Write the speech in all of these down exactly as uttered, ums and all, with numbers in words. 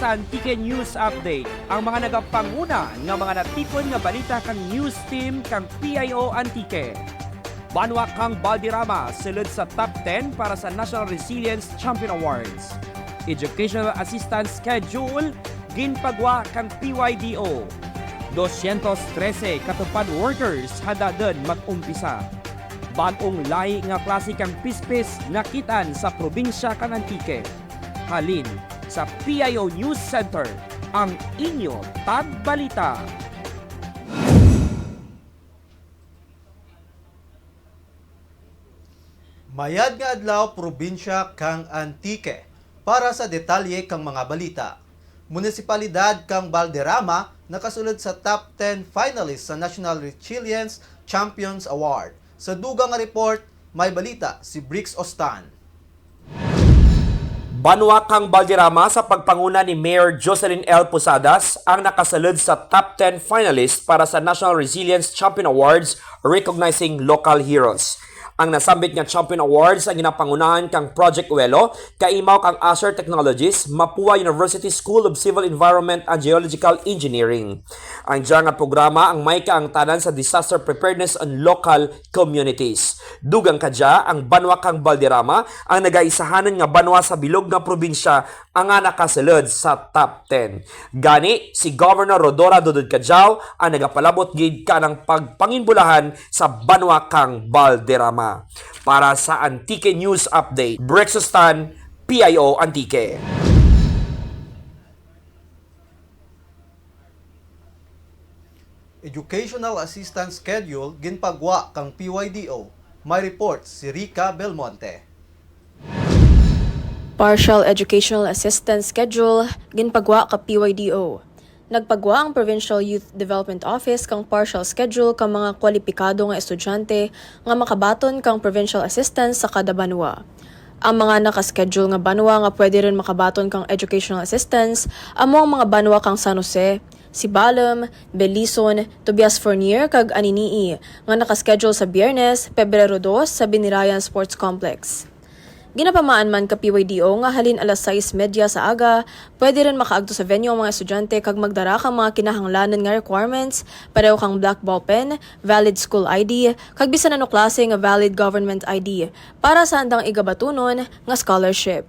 Sa Antique News Update, ang mga nagapanguna nga mga natipon nga balita kang news team kang P I O Antique. Banwa kang Valderrama sulod sa top ten para sa National Resilience Champion Awards. Educational Assistance Schedule ginpagwa kang P Y D O. Dosyentos trese ka TUPAD workers handa run mag-umpisa. Bag-ong lahi nga klase kang pispis nakit-an sa probinsya kang Antique. Halin sa P I O News Center, ang inyo tagbalita. Mayad nga adlaw, probinsya kang Antique. Para sa detalye kang mga balita, munisipalidad kang Valderrama nakasulod sa top ten finalist sa National Resilience Champions Award. Sa dugang nga report, may balita si Brix Ostan. Banwa kang Valderrama sa pagpanguna ni Mayor Jocelyn L Posadas ang nakasulod sa top ten finalist para sa National Resilience Champion Awards, recognizing local heroes. Ang nasambit nga Champion Awards ang ginapangunahan kang Project Welo, kaimaw kang Acer Technologies, Mapua University School of Civil Environment and Geological Engineering. Ang dya nga programa ang may kaangtanan sa disaster preparedness and local communities. Dugang kadya, ang banwa kang Valderrama ang nagaisahanan nga banwa sa bilog nga probinsya ang nakasulod sa top ten. Gani, si Governor Rhodora Dodod Cadiao ang nagapalabot gid kanang pagpanginbulahan sa banwa kang Valderrama. Para sa Antique News Update, Brix Ostan, P I O Antique. Educational Assistance Schedule ginpagwa kang P Y D O. May report si Rica Belmonte. Partial Educational Assistance Schedule ginpagwa ka P Y D O. Nagpagwa ang Provincial Youth Development Office kang partial schedule kang mga kwalipikado nga estudyante nga makabaton kang provincial assistance sa kada banwa. Ang mga naka-schedule nga banwa nga pwede run makabaton kang educational assistance amo ang mga banwa kang San Jose, Sibalom, Belison, Tobias Fornier kag Anini-y nga naka-schedule sa Biyernes, Pebrero dos sa Binirayan Sports Complex. Ginapaman man ka P Y D O nga halin alas sais medya sa aga, pwede run makaagto sa venue ang mga estudyante kag magdara kang mga kinahanglanun nga requirements, pareho kang black ballpen, valid school I D, kag bisan ano klase nga valid government I D para sa andang igabatunon nga scholarship.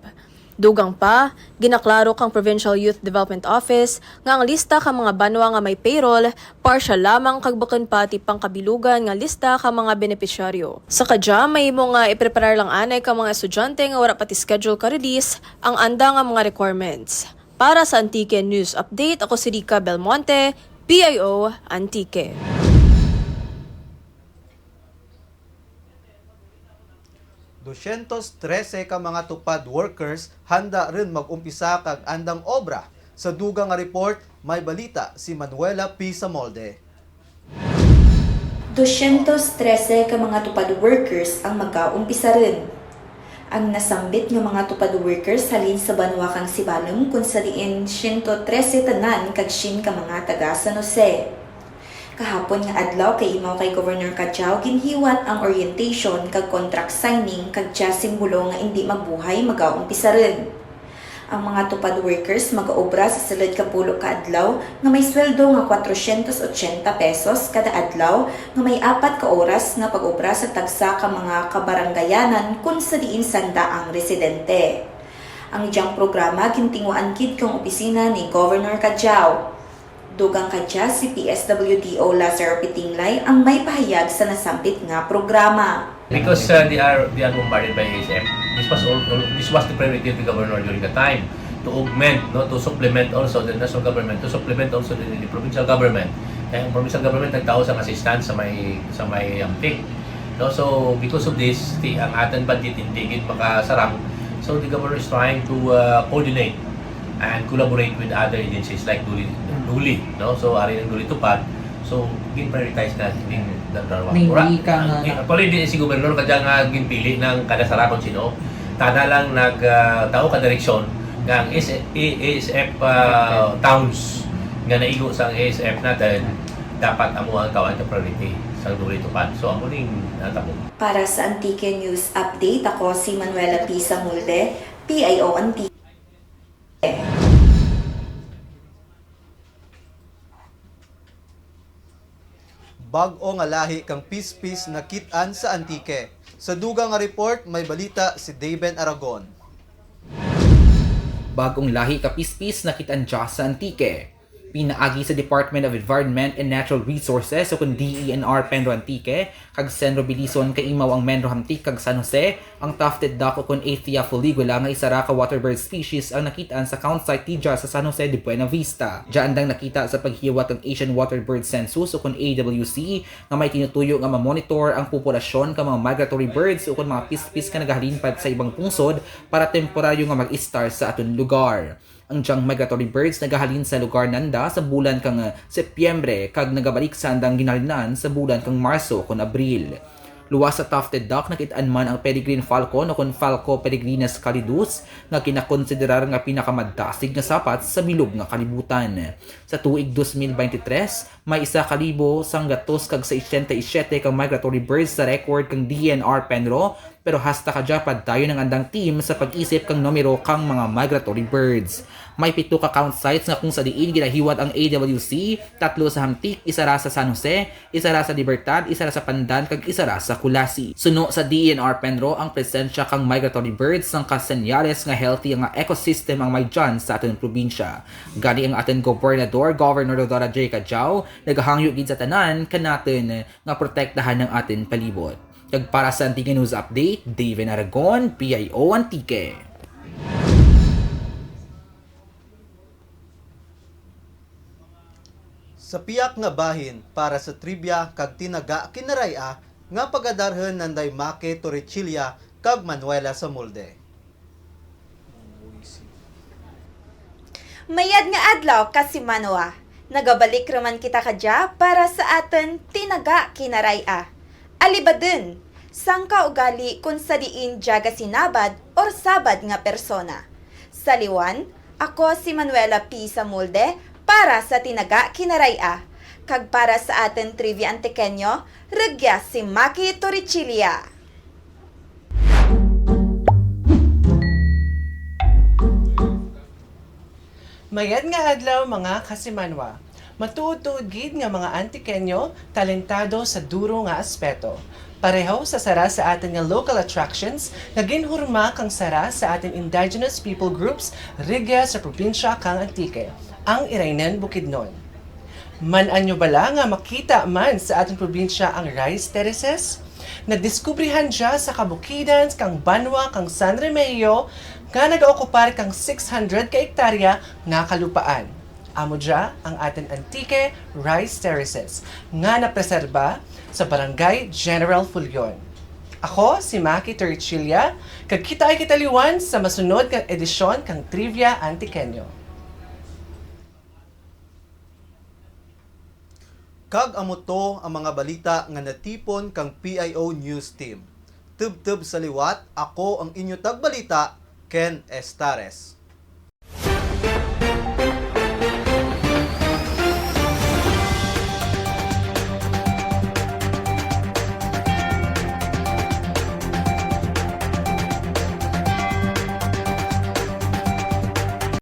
Dugang pa, ginaklaro kang Provincial Youth Development Office nga ang lista kang mga banwa nga may payroll, partial lamang kag bukun pa ti pangkabilugan nga lista kang mga benepisyaryo. Sa kadya, mahimo nga ipreparar lang anay kang mga estudyante nga wara pa ti schedule ka release ang anda nga mga requirements. Para sa Antique News Update, ako si Rica Belmonte, P I O Antique. Dosyentos trese ka mga TUPAD workers handa run mag-umpisa kag andang obra. Sa dugang nga report, may balita si Manuela P Samolde. Dosyentos trese ka mga TUPAD workers ang mag-aumpisa run. Ang nasambit nga mga TUPAD workers halin sa banwa kang Sibalom, kun sa diin siyento trese tanan kag syen ka mga taga San Jose. Kahapon nga adlaw, kaimaw kay Governor Cadiao, ginhiwat ang orientation kag contract signing kag dya simbolo nga indi mabuhay mag-aumpisa run. Ang mga TUPAD workers mag-aobra sa sulud ka pulo ka adlaw nga may sweldo nga kwatrosyentos otsenta pesos kada adlaw nga may apat ka oras nga pag-obra sa tagsa ka mga kabarangayanan kun sa diin sanda ang residente. Ang dyang programa gintinguhaan gid kang opisina ni Governor Cadiao. Dugang kadya, si P S W D O Lazaro Pitinglay ang may pahayag sa nasambit nga programa. Because, uh, they are, they are bombarded by A S F. This was all, all, this was the priority of the governor during the time to augment, no, to supplement also the national government, to supplement also the, the provincial government. Kaya ang provincial government nagtao sang assistance sa may, sa may Ampec. No, so because of this, ti, ang atun budget indi gid makasarang. So the governor is trying to, uh, coordinate and collaborate with other agencies like DOLE, DOLE, no? So, ari ang DOLE TUPAD. So, gin-prioritize na ning darwa. Actually, di si Gobernador kadya nga ginpili nga kada sara kon sin-o. Tana lang nag, ah, tao ka direksyon nga ang S-, A-, A S F, ah, towns nga naigo sang A S F natun, dapat amo ang tawaan nga priority sang DOLE TUPAD. So, amo ning natabo. Para sa Antique News Update, ako si Manuela P Samulde, P I O Antique. Bag-o nga lahi kang pispis nakit-an sa Antique. Sa dugang nga report, may balita si Daven Aragon. Bag-ong lahi ka pispis nakit-an dya sa Antique. Pinaagi sa Department of Environment and Natural Resources ukon D E N R Penro Antique kag Senro Belison kaimaw ang Menro Hamtic kag San Jose, ang tufted duck ukon Aethia fuligula nga isara ka waterbird species ang nakit-an sa count site ti dya sa San Jose de Buenavista. Dya andang nakita sa paghiwat kang Asian Waterbird Census ukon A W C nga may tinutuyo nga mamonitor ang populasyon kang mga migratory birds ukon mga pispis nga nagahalin pa sa ibang pungsod para temporaryo nga mag-istar sa atun lugar. Ang dyang migratory birds nagahalin sa lugar nanda sa bulan kang, ah, Setyembre kag nagabalik sa andang ginhalinan sa bulan kang Marso ukon Abril. Luwas sa tufted duck, nakit-an man ang peregrine falcon ukon Falco peregrinus calidus nga ginakonsiderar nga pinakamadasig nga sapat sa bilog nga kalibutan. Sa tuig dos mil baynte tres, may isa ka libo sanggatos kag sesenta y siyete ka migratory birds sa record kang D E N R Penro, pero hasta kadya padayon ang andang team sa pag-isip kang numero kang mga migratory birds. May pito ka count sites nga kung sa diin ginahiwat ang A W C, tatlo sa Hamtic, isara sa San Jose, isara sa Libertad, isara sa Pandan, kag isara sa Culasi. Suno sa D E N R Penro, ang presensya kang migratory birds sangka senyales nga healthy nga ecosystem ang may dyan sa atun probinsya. Gani ang atun gobernador, Governor Rhodora J. Cadiao, nagahangyo gid sa tanan kanatun nga protektahan ang atun palibot. Kag para sa Antique News Update, Daven Aragon, P I O Antique. Sa piyak nga bahin para sa trivia kag tinaga Kinaray-a nga pagadarhun nanday Maki Torrecilla kag Manuela Samulde. Mayad nga adlaw, kasimanwa. Nagabalik ra man kita kadya para sa atun tinaga Kinaray-a. Alibadun, sangka ugali kon sa diin dya gasinabad or sabad nga persona. Sa liwan, ako si Manuela P. Samulde para sa tinaga Kinaray-a. Kag para sa atun trivia Antiqueño, rugya si Maki Torrecilla. Mayad nga adlaw, mga kasimanwa. Matuod-tuod gid nga mga Antiqueño, talentado sa duro nga aspeto. Pareho sa sara sa atun nga local attractions nga ginhurma kang sara sa atun indigenous people groups rugya sa probinsya kang Antique, ang Iraynun Bukidnon. Man-an nyo bala nga makita man sa atun probinsya ang rice terraces? Nadiskubrihan dya sa kabukidan kang banwa kang San Remigio nga nagaokupar kang six hundred ka ektarya nga kalupaan. Amo dya ang atun Antique Rice Terraces nga napreserba sa Barangay General Fullon. Ako si Maki Torrecilla, kag kitaay kita liwan sa masunod nga edisyon kang Trivia Antiqueño. Kag amo to ang mga balita nga natipon kang P I O News Team. Tubtub sa liwat, ako ang inyo tagbalita, Ken Estares.